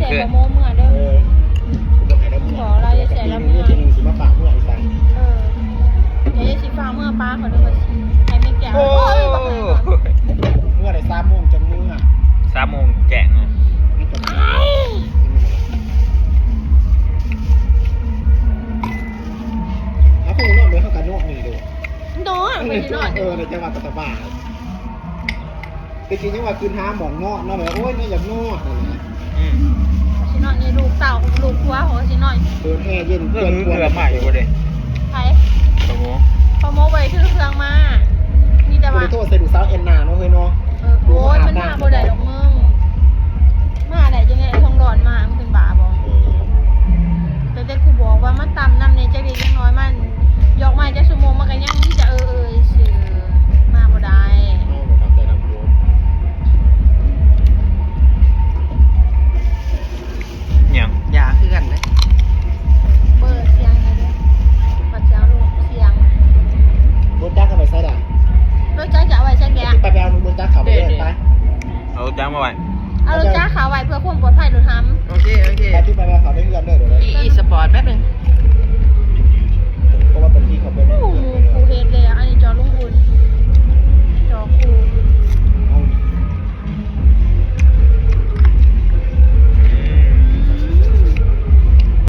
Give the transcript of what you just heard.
ແຕ່ບໍ່ໂມເມືອເດີ ເອີ ບໍ່ໃຫ້ໄດ້ເມືອ ບອກລາວຢ່າໃສ່ລາວເມືອ ປີໜຶ່ງຊິມາຝາກເມືອອີກຊັ້ນ ເອີ ຢ່າຊິຝາກເມືອປ້າເຂົາເດີ ວ່າຊິໃຫ້ແມ່ແກ້ວ ໂອ້ຍ ໂອ້ຍ ບັກນັ້ນ ເມືອໄດ້ສາມໂມງຈັ່ງເມືອ ສາມໂມງແຈ້ງ ເຮົາຄົງນອນເດີ ເຮົາກໍນອນນີ້ເດີ ນອນ ເອີ ໄປນອນ ເອີ ແລ້ວຈັ່ງວ່າກໍສະບາຍ ແຕ່ກີ້ຍັງວ່າຄືນຫາໝ່ອງນອນເນາະ ແບບ ໂອ້ຍ ນອນຢາກນອນນັ້ນແຫຼະ ອືມ ຊິນອນນີ້ ລູກເຕົ້າ ລູກຄົວ ເຂົາຊິນອນ ເປີດແອເຢັນ ເອີ ເພື່ອນ ເພື່ອນມາຢູ່ບໍ່ເດ ໃຜ ປາໂມ ປາໂມບໍ່ໄດ້ຖືເຄື່ອງມາ ມີແຕ່ວ່າ ໂທດໃສ່ລູກສາວແອນນາເນາະ ເຮີ້ຍເນາະ ເອີ ໂອ້ຍ ມັນມາບໍ່ໄດ້ດອກມຶງ ມາໄດ້ຈັ່ງໃດ ເທິງຮ້ອນມາ ມຶງເປັນບ້າບໍ່ ເອີ ແຕ່ ແຕ່ກູບອກວ່າມາຕຳນຳແດ່ ຈັກເລັກຈັກນ້ອຍ ມັນ ຢອກມາຈັກຊົ່ວໂມງ ມັນກໍຍັງມີແຕ່ເອີໆຊື່ ມາບໍ່ໄດ້ ເອົາ ບໍ່ເຂົ້າໃຈນຳໂຍມ ຫຍັງ ຢາຄືກັນເດ້ ເປີດສຽງໃຫ້ເດ້ ເປີດສຽງ ລົດຈັກເອົາໄປໃສລະ ລົດຈັກຈະເອົາໄວ້ໃສແກ ໄປ ໄປເອົາລົດຈັກເຂົ້າໄປເລີຍ ໄປ ເອົາລົດຈັກມາໄວ້ ເອົາລົດຈັກເຂົ້າໄວ້ເພື່ອຄວາມປອດໄພລົດຫຳ ໂອເຄ ໂອເຄ ໄປ ໄປ ໄປເຂົ້າໃນເຮືອນເດີ ດຽວນີ້ ອີສະປອດແປັບໜຶ່ງ ເພາະວ່າຕົງທີ່ເຂົາເປັນ ໂອ້ ກູເຮັດແລ້ວ ອັນນີ້ຈອດລົງ